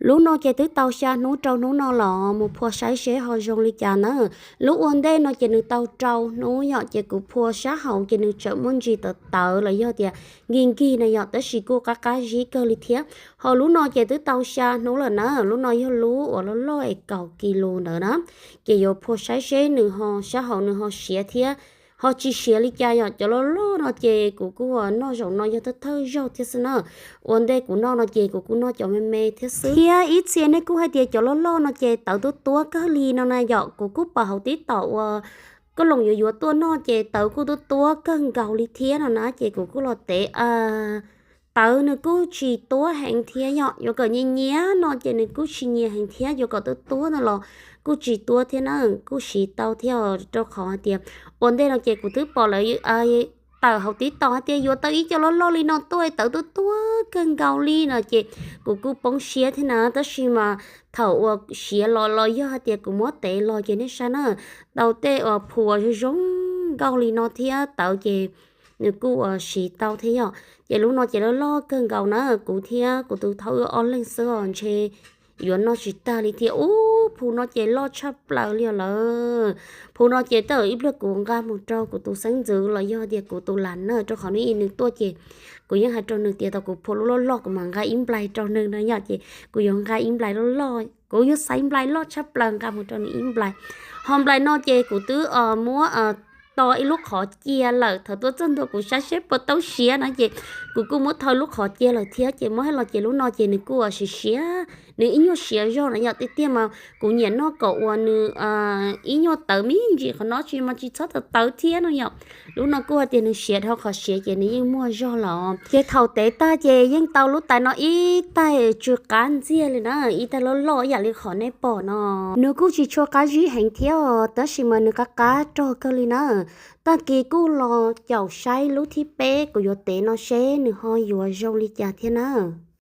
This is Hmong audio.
Lub no ces twb tau xya hnub rau hnub no los mus phua saib seb ho zoo li cas na. Lub ua ntej no ces nws tau rau hnub yom, ces kuv phua sab hauv ces nws tseem muaj ntsis tawv tawv los yog tias nkig nkig na yom, tab sis kuj qab qab zib kawg li thiab. Ho lub no ces twb tau xya hnub lawm na, lub no yog lub uas loj loj es kaum kis lus ntawd na. Ces yuav phua saib seb nws ho sab hauv nws ho siav thiab ho tsis siav li cas yom. Cov loj loj no ces kuv kuj noj zaum no yog thawj thawj zaug thiab xwb na. Ua ntej kuv noj no ces kuv kuj noj cov me me thiab xwb. Thiab ib txhia nej kuj hais tias cov loj loj no ces tawv tuab tuab kawg li no na yom. Kuv kuj pom hauv TikTok uas koj loos yuav yuav tuaj noj ces tawv kuj tuab tuab kawg nkaus li thiab no na, ces kuv kuj los tev tawv nws kuj tsis tuab heev thiab yom. Yuav kom nyias nyias no ces nws kuj tsis nyias heev thiab, yuav kom tuab tuab no los kuj tsis tuab thiab na, kuj siv tau thiab. Rau qhov hais tias ua ntej no ces kuv twb pom lawv tawm hauv TikTok hais tias yuav tau ib co loj loj li no tuaj tawv tuab tuab kawg nkaus li no ces kuv kuj poob siab thiab na. Tab sis mas thaum uas siav los los yog hais tias kuv muab tev los ces nej saib na, tau tej uas phua zoo zoo nkauj li no thiab tawv ces nws kuj uas siv tau thiab yom. Ces lub no ces loj loj kawg nkaus na, kuv thiab kuv tus thaub wb ob leeg xwb os ntshe yuav noj tsis tag li thiab. Ub, phua no ces loj tshaj plaws li lawm. Phua no ces tej zaum ib pliag kuv nqa mus rau kuv tus xeeb ntxwv los yog tias kuv tus lam na, rau qhov nws tuaj ces kuv yeej hais rau nws tias tau kuv phua lub loj loj kuv mam nqa ib nplais rau nws no yom, ces kuv yuav nqa ib nplais loj loj, kuv yuav xaiv nplais loj tshaj plaws nqa mus rau nws ib nplais. Ho nplais no ces kuv twb muab to ib lub qhov cia lawm, thaum tuaj txog ntua kuv saib seb puas tau siav no ces kuv kuj muab tho lub qhov cia lawm thiab. Ces muab hais los ces lub no ces nws kuj siav siav, nws ib nyuag siav zog no yom. Tiag tiag mas kuv nyiam noj kom uas nws ib nyuag tawv me ntsis qhov no tsis mas tsis txhob tawv tawv thiab no yom. Lub no kuj hais tias nws siav dhau qhov siav ces nws yeej muaj zog los. Ces thaum tev tag ces yeej tau lub tais no ib tais tsw qab ntxiag li na, ib tais loj loj ib yam li qhov nej pom no. Nws kuj tsis tshua qab zib heev thiab os, tab sis mas nws qab qab rog kawg li na. Tag kis kuj los caum saib lub thib peb kuv yuav tev no seb nws ho yuav zoo li cas thiab na.